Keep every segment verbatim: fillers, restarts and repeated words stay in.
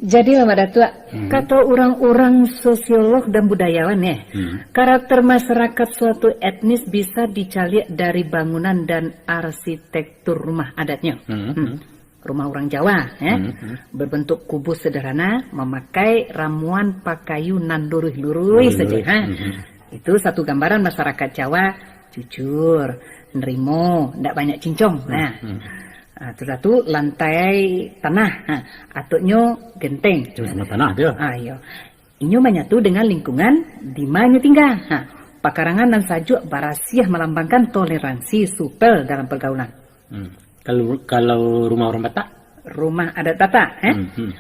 Jadi, Mamak Datuak, hmm, kato urang-urang sosiolog dan budayawan, eh, hmm, karakter masyarakat suatu etnis bisa dicaliak dari bangunan dan arsitektur rumah adatnyo. Hmm, hmm. Rumah urang Jawa, eh, hmm, hmm, berbentuk kubus sederhana, memakai ramuan pakayu nan luruih-luruih saja, luruih, ha. Hmm, hmm. Itu satu gambaran masyarakat Jawa jujur, nerimo, ndak banyak cincong. Hmm, nah, hmm. Ah, sudah tu lantai tanah, ha, atoknyo genteng. Cuma sama tanah dia. Ah, iyo. Inyo manyatu dengan lingkungan di ma inyo tingga. Ha, pakarangan nan sajuak barasiah malambangkan toleransi supel dalam pergaulan. Hmm. Kalau, kalau rumah orang Batak? Rumah adat Batak, eh? Hmm, hmm.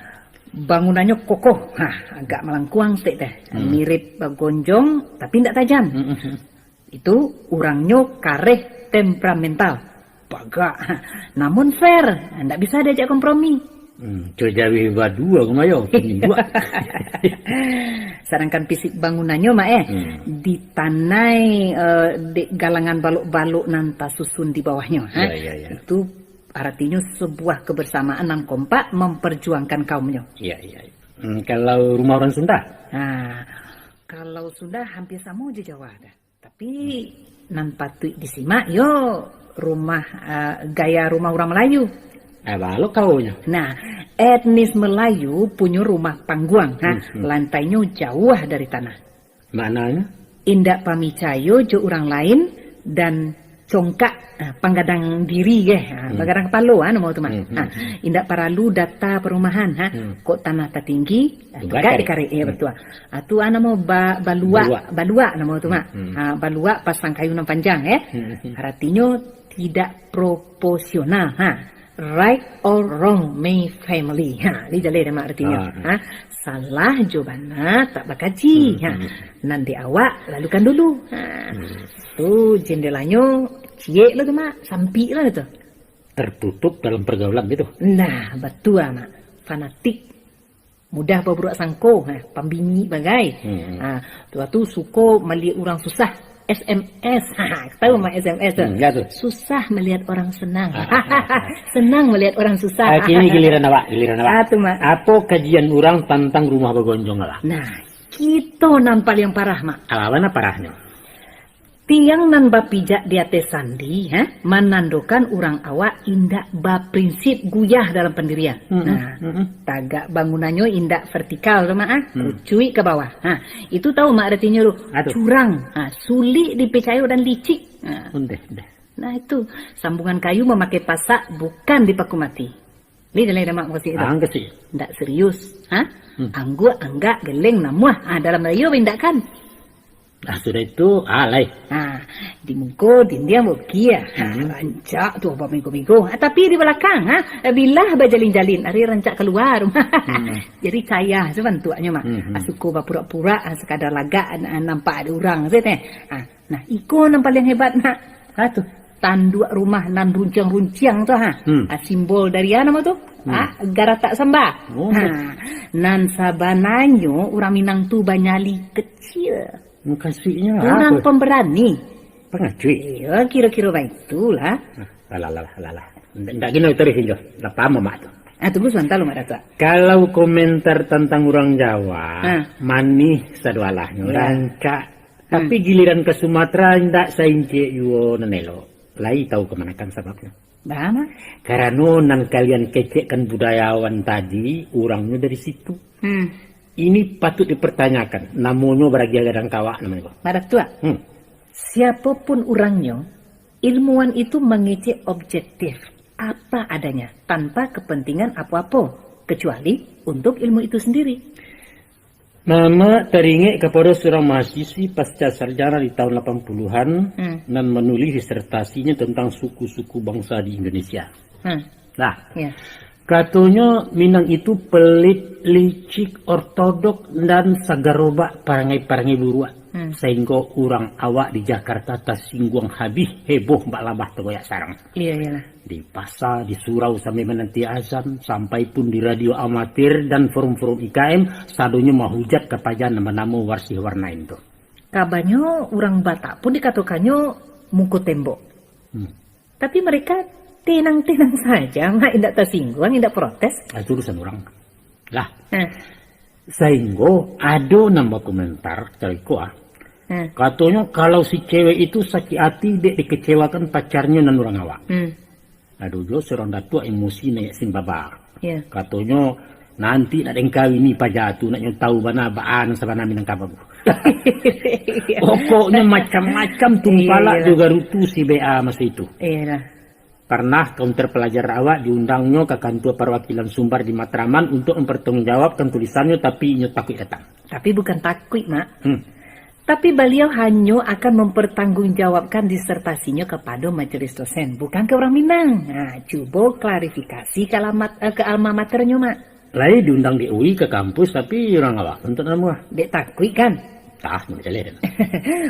Bangunannyo kokoh, ha, agak malangkuang saketek teh. Hmm. Mirip bagonjong, tapi ndak tajam. Hmm, hmm, hmm. Itu urangnyo kareh temperamental. Bagak. Namun fair. Ndak bisa diajak kompromi. Hmm, cuy jawih badua kumayo, pinduak. Sadangkan fisik bangunannyo, Mak, eh, hmm, ditanai, eh, dek galangan balok-balok nan tasusun di bawahnyo, ha? Ya, ya, ya. Itu aratinyo sebuah kebersamaan nan kompak memperjuangkan kaumnyo. Ya, ya, ya. Hmm, kalau rumah orang Sunda? Nah, kalau Sunda hampir samo jo Jawa dah. Tapi, nan patuik disimak, yo, rumah, ah, gaya rumah urang Malayu. Eh, balo kaunyo. Nah, etnis Melayu punyo rumah pangguang, ha, hmm, hmm, lantainyo jauah dari tanah. Maknanyo? Indak pamicayo jo urang lain dan congkak, ah, panggadang diri, eh, ah, hmm, panggadang kapalo, ah, namo tu mah. Hmm, hmm, ah, hmm. Indak paralu data parumahan, ha. Hmm. Kok tanah tatinggi, ah, tugak dikarek, eh, hmm, batua. Ah, tu, ah, namo ba-, baluak, baluak, baluak namo tu mah. Hmm, hmm. Ah, baluak pasang kayu nan panjang, eh. Hmm, hmm. Aratinyo tidak proporsional, ha. Right or wrong, my family. Ha, ni jaleh dah mak aratinyo. Ah, ah. Ha, salah jo bana tak bakaji. Hmm, ha. Hmm. Nan di awak, lalukan dulu. Ha. Hmm. Tu jendelanyo ciek lah tu, Mak. Sampik lah tu. Tertutup dalam pergaulan gitu. Nah, batua, Mak. Fanatik. Mudah baburuak sangko, ha, pambingik bagai. Hmm. Ha, tu, tu suko maliek urang susah, S M S. Ha, tahu, hmm, Mak, S M S tu? Hmm, ya tu. Susah melihat orang senang. Senang melihat orang susah. Ah, kini giliran awak, giliran awak. Ah, tu, Mak. Apo kajian urang tantang rumah bagonjong lah? Nah, kito nan paliang parah, Mak. Alah, bana parahnyo? Tiang nan bapijak di ateh sandi, ha, manandokan urang awak indak baprinsip guyah dalam pandirian. Mm-mm, nah, mm-mm, tagak bangunannyo indak vertikal tu, Mak, ah. Mm. Kucuik ka bawah. Ha, itu tahu, Mak, aratinyo tu? Aduh. Curang, ha, sulik dipicayo dan licik. Ha. Ondeh, ondeh. Nah, itu, sambungan kayu mamakai pasak bukan dipaku mati. Ni jaleh dah, Mak, mukasuik tu. Ah, mukasuik. Ndak serius, ha? Hmm. Angguak, anggak, geleng, namuah. Ah, dalam rayo baindakan. Ah, sudah itu, ah, lai. Ah, di muko dindiang baukia. Ah, hmm, rancak tu bamigo-migo. Ah, tapi di balakang, ha, bilah bajalin-jalin, ari rancak kalua rumah. Hmm. Jadi cayah tu bantuaknyo, Mak. Hmm, hmm. Ah, suko bapurak-purak, ah, sakadar lagak, ah, nampak ado urang sajo teh. Ah, nah, iko nan paliang hebat, Mak. Ah, tu. Tanduak rumah nan runciang-runciang tu, ha. Hmm. Ah, simbol dari, ah, namo tu? Hmm. Ah, garatak samba. Oh. Ha. Nan sabananyo urang Minang tu banyali kecil. Mukasuiknyo urang apo? Pemberani. Pangacuik. Iyo, kiro-kiro baitulah. Ah, alah, alah, alah, alah. Ndak, ndak gino taruih injo. Lah paham, Mak, tu. Ah, tunggu sabanta lu, Mak Datuak. Kalau komentar tantang urang Jawa, ha, manih sadoalahnyo, ya, rancak. Tapi, hmm, giliran ka Sumatera, indak saincik juo nan elok. Lai tahu kamanakan sababnyo? Baa, Mak? Karano nan kalian kecekkan budayawan tadi, urangnyo dari situ. Hmm. Ini patut dipertanyakan. Namonyo baragiah gadang kawak namonyo. Mak Datuak, hmm, siapopun urangnyo, ilmuwan itu mangecek objektif, apa adanya, tanpa kepentingan apo-apo, kecuali untuk ilmu itu sendiri. Mamak taringek kapado surang mahasiswi pasca sarjana di tahun lapan puluhan, hmm, nan manulih disertasinya tantang suku-suku bangsa di Indonesia. Hmm. Nah, ya, katonyo Minang itu pelit, licik, ortodok, dan sagarobak parangai-parangai buruak, hmm, sahinggo urang awak di Jakarta tasingguang habih, heboh bak labah tagoyak sarang. Iya, iyalah. Di pasa, di surau sambil mananti azan, sampai pun di radio amatir dan forum-forum I K M, sadonyo mahujat ka paja nan banamo Warsih Warnain tu. Kabanyo urang Batak pun dikatokannyo muko tembok. Hmm. Tapi mereka Tenang-tenang saja, Mak. Indak tasingguang, indak protes. Ah, itu urusan urang. Lah. Hah. Sainggo ado nan bakomentar, caro iko, ah. Hah. Katonyo, kalau si cewek itu sakik ati dek dikecewakan pacarnyo nan urang awak. Hmm. Ado juo surang datuak emosi naiak simbaba. Ya. Katonyo, nanti nak den kawini paja tu, nak nyo tahu bana baa nan sabana Minangkabau. Pokoknyo macam-macam tumpalak. Iyalah. Juo garutu si B A masa itu. Iyalah. Parnah kaunter palajar awak diundangnyo ka kantua parwakilan Sumbar di Matraman untuak mampartanggungjawabkan tulisannyo, tapi inyo takuik datang. Tapi bukan takuik, Mak. Hmm. Tapi baliau hanyo akan mampartanggungjawabkan disertasinyo kapado majelis dosen, bukan ka urang Minang. Nah, cubo klarifikasi ka alamat, eh, ka alma maternyo, Mak. Lai diundang di U I ka kampus, tapi urang awak untuak namuah. Dek takuik kan? Tah, nak jaleh.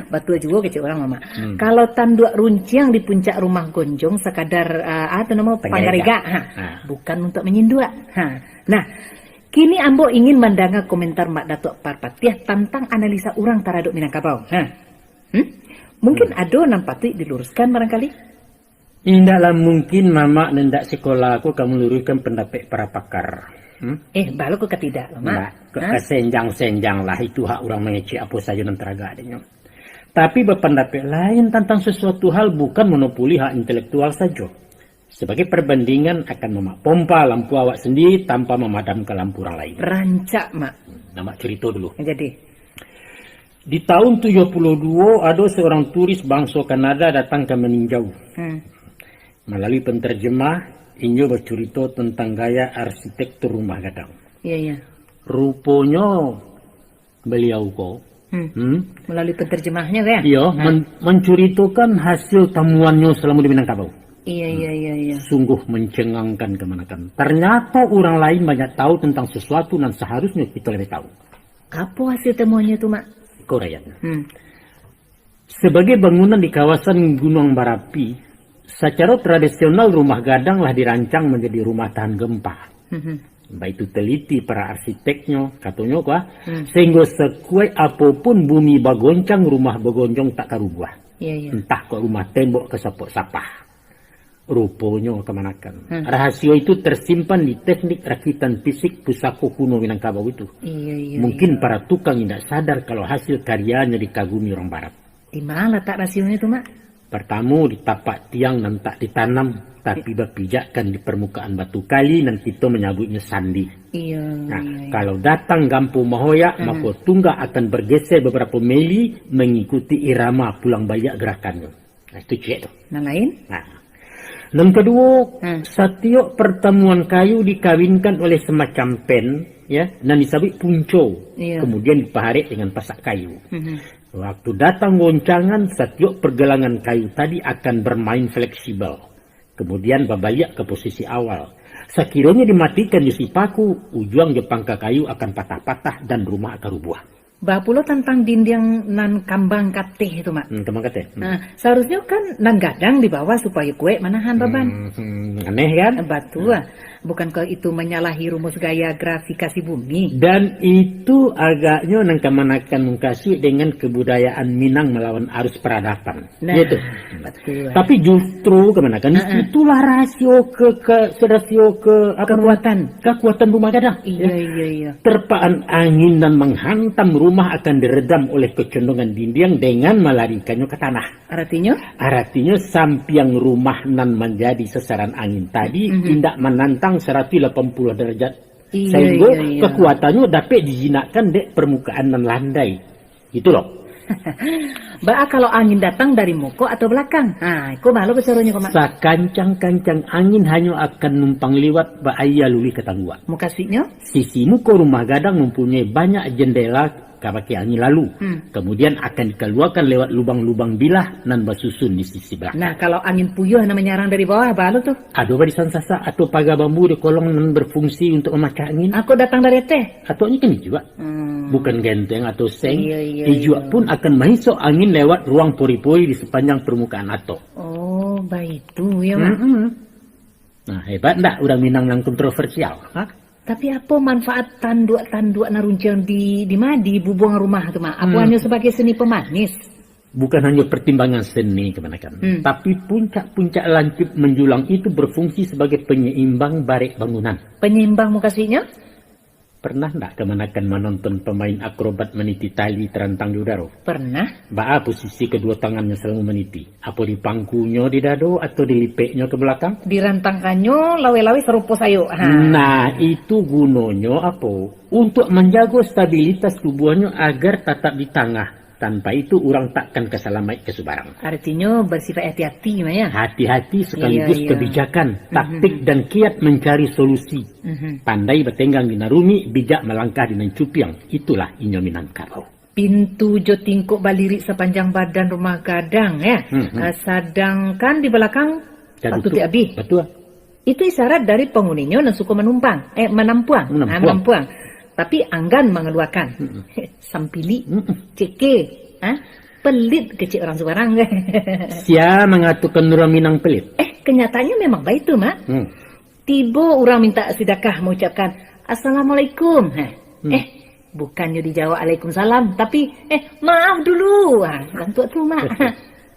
Batua juo kecek urang, Mak. Hmm. Kalau tanduak runciang di puncak rumah gonjong sakadar, ah, ah, tu namo, panggarigak. Panggarigak, ha. Ha. Bukan untuak manyinduak. Ha. Nah, kini ambo ingin mandanga komentar Mak Datuak Parpatiah tantang analisa urang taradok Minangkabau. Ha. Hmm? Mungkin Hmm. ado nan patuik diluruskan barangkali? Indaklah mungkin mamak nan indak sikola ko ka maluruihkan pandapek para pakar. Hmm? Eh, balo ko ka tidak, Mak? Indak, ka, Hah? ka senjang-senjang lah, itu hak urang mangecek apo sajo nan taragak dinyo. Tapi bapandapek lain tantang sasuatu hal bukan monopoli hak intelektual sajo. Sabagai parbandingan, akan mamak pompa lampu awak sandiri tanpa mamadamkan lampu urang lain. Rancak, Mak. Hmm, nah, Mak curito dulu. Jadi? Di tahun tujuh puluh dua, ado seorang turis bangso Kanada datang ka Maninjau. Hmm. Malalui penterjemah, inyo bacurito tentang gaya arsitektur rumah gadang. Iya, iya. Ruponyo, baliau ko, Hmm. hmm? Malalui penterjemahnya, kan? Iyo, Ha. men-, mancuritokan hasil tamuannyo salamo di Minangkabau. Iya, Hmm. iya, iya, iya. Sungguh mencengangkan kamanakan. Tarnyato urang lain banyak tahu tentang sesuatu nan saharusnyo kito labiah tahu. Apo hasil tamuannyo tu, Mak? Iko uraiannyo. Hmm. Sabagai bangunan di kawasan Gunuang Barapi, sacaro tradisional rumah gadang lah dirancang manjadi rumah tahan gempa. Mhm. Baitu teliti para arsiteknyo, katonyo ko, ah, Hmm. sahinggo sakuaik apo pun bumi bagoncang, rumah bagonjong tak ka rubuah. Iya, iya. Antah kok rumah tembok ka sapok sapah. Ruponyo kamanakan. Hmm. Rahasio itu tersimpan di teknik rakitan fisik pusako kuno Minangkabau itu. Iya, iya, Mungkin iya. para tukang indak sadar kalau hasil karyanyo dikagumi urang barat. Di ma latak rahasionyo tu, Mak? Partamo, di tapak tiang nan tak ditanam, tapi bapijakkan di parmukaan batu kali nan kito manyabuiknyo sandi. Iya, Nah, iya, iya. kalau datang gampo mahoyak, Mhm. mako tunggak akan bergeser beberapa mili mangikuti irama pulang baliak gerakannyo. Nah, itu ciek tu. Nan lain? Nah. Nan kaduo, Hmm. satiok partamuan kayu dikawinkan oleh semacam pen, ya, nan disabuik punco, Iya. kemudian dipaharek dengan pasak kayu. Mhm. Waktu datang goncangan, satiok pergelangan kayu tadi akan bermain fleksibel, kemudian babaliak ka posisi awal. Sakironyo dimatikan jo si paku, ujuang jo pangka kayu akan patah-patah dan rumah akan rubuah. Baa pulo tantang dindiang nan kambang kateh tu, Mak? Hmm, kambang kateh. Hmm. Nah, saharusnyo kan nan gadang di bawah supayo kuaik manahan baban. Hmm, hmm, aneh kan? Batua. Hmm. Bukankah itu manyalahi rumus gaya grafikasi bumi? Dan itu agaknyo nan kamanakan mukasuik dengan kebudayaan Minang malawan arus peradaban. Nah, Iya tu. Betul. Tapi justru kamanakan, Ha-ha. itulah rasio ke, ke, rasio ke, apa Kekuatan. namanya? Kekuatan rumah gadang. Iya, Ya. iya, iya. Terpaan angin nan menghantam rumah akan diredam oleh kecondongan dindiang dengan malarikannyo ka tanah. Aratinyo? Aratinyo, sampiang rumah nan manjadi sasaran angin tadi Mhm. indak manantang saratuih lapan puluah darajat. Iya, Sahinggo iya, iya. kekuatannyo dapek dijinakkan dek parmukaan nan landai. Gitu lo. Baa kalau angin datang dari muko atau balakang? Ha, iko baa lo caronyo ko, Mak? Sakancang-kancang angin hanyo akan numpang liwat bak aia luluih ka tangguak. Mukasuiknyo? Sisi muko rumah gadang mampunyoi banyak jendela ka bakeh angin lalu. Hmm. Kemudian akan dikaluakan lewat lubang-lubang bilah nan basusun di sisi balakang. Nah, kalau angin puyuah nan manyarang dari bawah, baa lo tu? Ado barisan sasak atau paga bambu di kolong nan berfungsi untuk mamacah angin. Ah, kok datang dari ateh? Katonyo kan ijuak. Hmm. Bukan genteng atau seng. Iya, iya, Ijuak iya. pun akan mahisok angin lewat ruang pori-pori di sepanjang permukaan atok. Oh, baitu ya, Mak. Mm-mm. Nah, hebat ndak urang Minang nan kontroversial? Ha? Tapi apo manfaat tanduak-tanduak nan runciang di, di ma, di bubuang rumah tu, Mak? Apo Hmm. hanyo sabagai seni pamanis? Bukan hanyo pertimbangan seni kamanakan, Hmm. tapi puncak-puncak lancut manjulang itu berfungsi sebagai penyeimbang barek bangunan. Penyeimbang mukasuiknyo? Pernah ndak kamanakan manonton pamain akrobat maniti tali tarantang di udaro? Pernah. Baa posisi kaduo tangannyo salamo maniti? Apo dipangkunyo di dado atau dilipeknyo ka balakang? Dirantangkannyo laweh-laweh sarupo sayok. Ha. Nah, itu gunonyo apo? Untuk manjago stabilitas tubuahnyo agar tatap di tangah. Tanpa itu, urang takkan ka salamaik ka subarang. Artinyo, bersifat hati-hati, Mak, ya? Hati-hati sekaligus Iya, iya. kebijakan, Mhm. taktik, dan kiat mencari solusi. Mhm. Pandai batenggang di nan rumik, bijak malangkah di nan cupiang. Itulah inyo Minangkabau. Pintu jo tingkok balirik sapanjang badan rumah gadang, ya? Mhm. Ah, sadangkan di balakang Tadutuak. tatutuak abih. Betul. Itu isyarat dari panguninyo nan suko manumpang, eh, manampuang. Manampuang. Ah, manampuang. Tapi anggan mangaluakan. Mm-mm. Sampilik, Mm-mm. ceke, ah, pelit kecek urang subarang. Sia mangatokan urang Minang pelit? Eh, kenyataannyo memang baitu, Mak. Hmm. Tibo urang minta sidakah maucapkan, "Assalamualaikum." Ha. Hmm. Eh, bukannyo dijawab "Alaikumsalam", tapi, "Eh, maaf dulu." Ha, bantuak tu, Mak.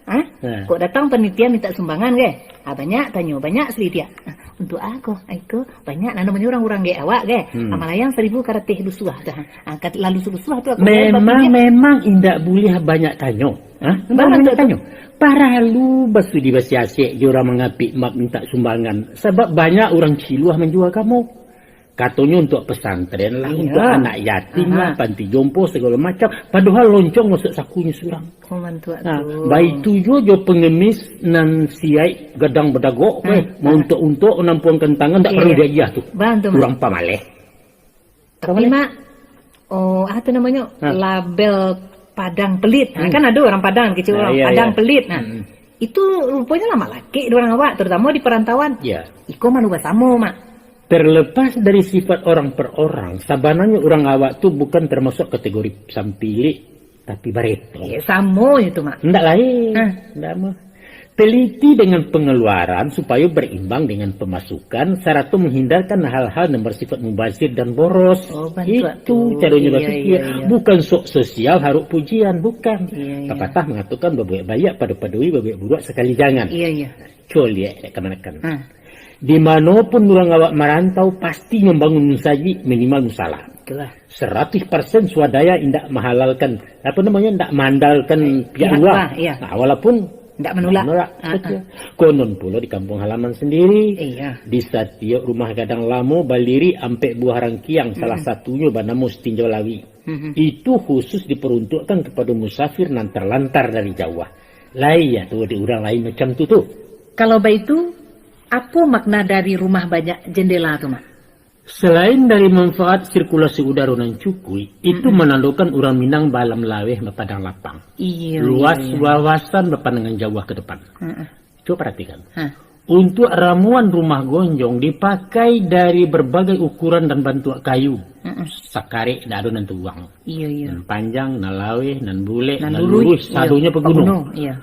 Ha? Ha. Kok datang panitia minta sumbangan, ke? Ha, banyak tanyo, banyak salidiak. Ha, "Untuk a ko?" Ha, iko, banyak lah namonyo urang-urang, ke, awak, ke? Hmm. Ha, malayang saribu karateh lusuah tu. Ha, angkat lalu sulusuah tu aku, Memang, tapi dia memang indak buliah banyak tanyo. Ha? Memang Banyak banyak tu. tanyo. Paralu basudi basiasek jo urang mangapik map minta sumbangan. Sabab banyak urang ciluah manjua kamu. Katonyo untuak pesantren lah, Iya. untuak anak yatim lah, Aha. panti jompo, sagalo macam. Padohal loncong masuak sakunyo surang. Oh, mantuak Nah, tu. baitu juo jo pengemis nan siaik gadang badagok, Ha, weh. Mau ha. untuak-untuak, nampuang kentangan, tak Iya, perlu iya. diagiah tu. Bantu, Mak. Urang pamaleh. Tapi, Pamaleh. Mak, oh, apa tu namonyo? Ha. Label Padang pelit. Ha, Hmm. kan ada orang Padang, kecil Nah, orang iya, Padang iya. pelit. Nah, Hmm. itu ruponyo lah malakek di urang awak, terutama di perantauan. Iya. Iko malu basamo, Mak. Terlepas dari sifat orang per orang, sabananyo urang awak tu bukan termasuk kategori sampilik, tapi bareto. Ya, samo je tu, Mak. Ndak lain. Hah. Ndak mah. Teliti dengan pengeluaran supayo berimbang dengan pemasukan, sarato menghindarkan hal-hal yang bersifat mubazir dan boros. Oh, bantuak Itu tu. caronyo Iya, berpikir. iya, iya. Bukan sok sosial haruk pujian, bukan. Iya, iya. Papatah mengatakan, "Babuek baiak pado-padoi, babuek buruak sakali jangan." Iya, iya. Coliak, dek kamanakan. Ha. Di mano pun urang awak marantau, pasti mambangun musajik, minimal musala. Itulah. Seratus persen swadaya, indak mahalalkan, apa namanya, indak maandalkan Eh, pihak pihak luar. luar, iya. Nah, walaupun Indak manulak. indak manulak, Ah, betul. ah. Konon pulo di kampung halaman sendiri, Iya. di satiok rumah gadang lamo balirik ampek buah rangkiang, salah Mm-mm. satunyo banamo Sitinjau Lawi. Mm-mm. Itu khusus diperuntukkan kepada musafir nan terlantar dari jauah. Lai ya tu, di urang lain macam tu tu. Kalau baitu, apo makna dari rumah banyak jendela tu, Mak? Selain dari manfaat sirkulasi udaro nan cukuik, itu Mm-mm. manandokan urang Minang baalam laweh, bapadang lapang. Iya, Luas iya, iya. wawasan, bapandangan jauah ke depan. Mm-mm. Cuba paratikan. Ha. Untuak ramuan rumah gonjong dipakai dari berbagai ukuran dan bantuak kayu. Mm-mm. Sakarek, indak ado nan tuang. Iya, iya. Nan panjang, nan laweh, nan bulek, Nan nan luruih, luruih, iya. sadonyo paguno. Paguno, iya.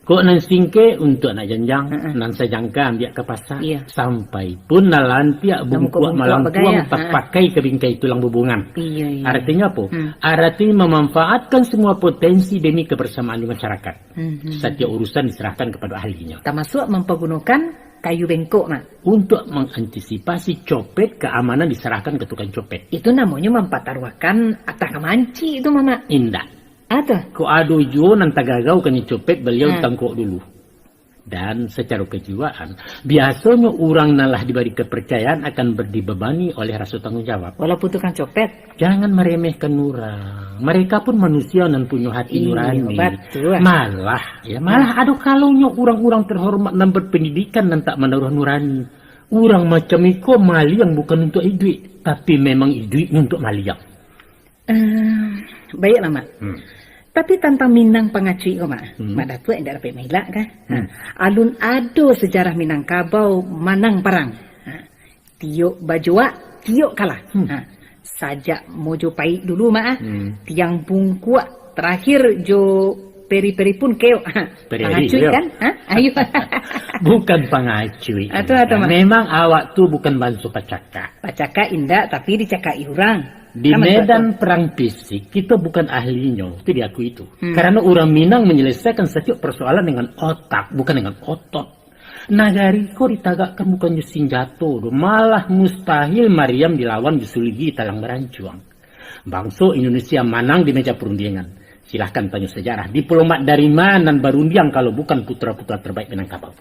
Kok nan singkek untuak anak janjang, Mm-mm. nan sajangka ambiak ka pasa. Iya. Sampai pun nan lantiak Nan bungkuak bungkuak-bungkuak malampuang bagai, ah. tapakai ka bingkai tulang bubuangan. Iya, iya. Artinyo apo? Hmm. Artinyo mamanfaatkan semua potensi demi kebersamaan di masyarakat. Mhm. Satiok urusan diserahkan kepada ahlinyo. Tamasuak mampagunokan kayu bengkok, Mak. Untuak mangantisipasi copet, keamanan diserahkan ke tukang copet. Itu namonyo mampataruahkan atah ka mancik tu, Mamak. Indak. Ato? Kok ado juo nan tagagau kanai copet, baliau Ha. ditangkok dulu. Dan sacaro kejiwaan, biasonyo urang nan lah dibari kepercayaan akan ber-, dibebani oleh raso tanggung jawab. Walaupun tukang copet. Jangan meremehkan urang. Mereka pun manusia nan punyo hati Iyo, nurani. batua. Malah, ya, malah ado kalonyo urang-urang terhormat nan berpendidikan nan tak manaruah nurani. Urang macam iko maliang bukan untuak iduik, tapi memang iduiknyo untuak maliang. Eh, baiklah, Mak. Hmm. Tapi tantang Minang pangacuik ko, Mak. Hmm. Mak Datuak indak dapek mailak, kah? Hmm. Ha. Alun ado sejarah Minangkabau manang parang. Ha. Tiok bajuak, tiok kalah. Hmm. Ha. Sajak Mojopaik dulu, Mak, ah. Hmm. Tiang Bungkuak, terakhir jo Peri-Peri pun keok. Ha. Peri-Peri, Pangacuik, keok. kan? Ha? Ayo. Bukan pangacuik. Atau, atau, Mak? Memang awak tu bukan banso pacakak. Pacakak indak, tapi dicakak urang. Di medan perang fisik, kito bukan ahlinyo, itu diakui itu. Karano urang Minang manyalasaikan satiok parsoalan dengan otak, bukan dengan otot. Nagari ko ditagakkan bukan jo sinjato doh, malah mustahil mariam dilawan jo suligi talang barancuang. Bangso Indonesia manang di meja parundiangan. Silahkan tanyo sajarah, diplomat dari ma nan barundiang kalau bukan putra-putra terbaik Minangkabau.